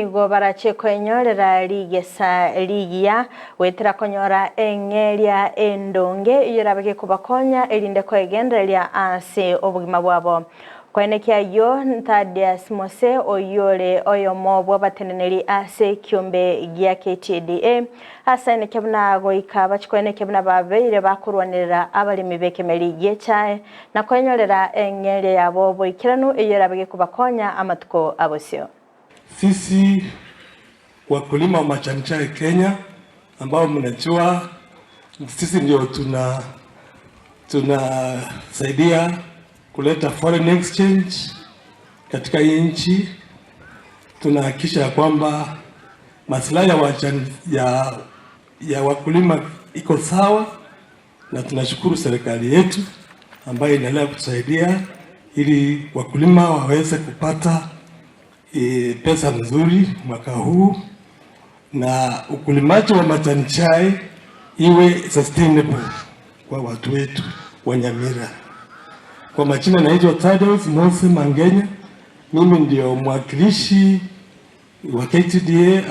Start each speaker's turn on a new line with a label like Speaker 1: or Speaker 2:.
Speaker 1: Nigo barache koenyorera rigesa rigiya, goetera konyora eng'eria endonge eyio erabe gekobakonya erinde koegendereria ase obogima bwabo. Koenekia ayio, Thaddeus Mose oyio ore oyomo bw'abateneneri ase ekiombe gia KTDA asaenekia buna goika bache koenekia buna babeire bakorwanerera abaremi b'ekemeri gi'echae na koenyorera eng'eria yabo boikeranu eyio erabe gekobakonya amatuko abosio.
Speaker 2: Sisi wakulima wa majani chai Kenya ambao mnajua sisi ndio tunasaidia kuleta foreign exchange katika hii nchi. Tunahakikisha ya kwamba maslahi ya wakulima iko sawa, na tunashukuru serikali yetu ambayo inaendelea kutusaidia ili wakulima waweze kupata pesa nzuri mwaka huu na ukulimaji wa majani chai iwe sustainable kwa watu wetu wa Nyamira. Kwa majina naitwa Thaddeus Mose Mangenya, mimi ndio mwakilishi wa KTDA.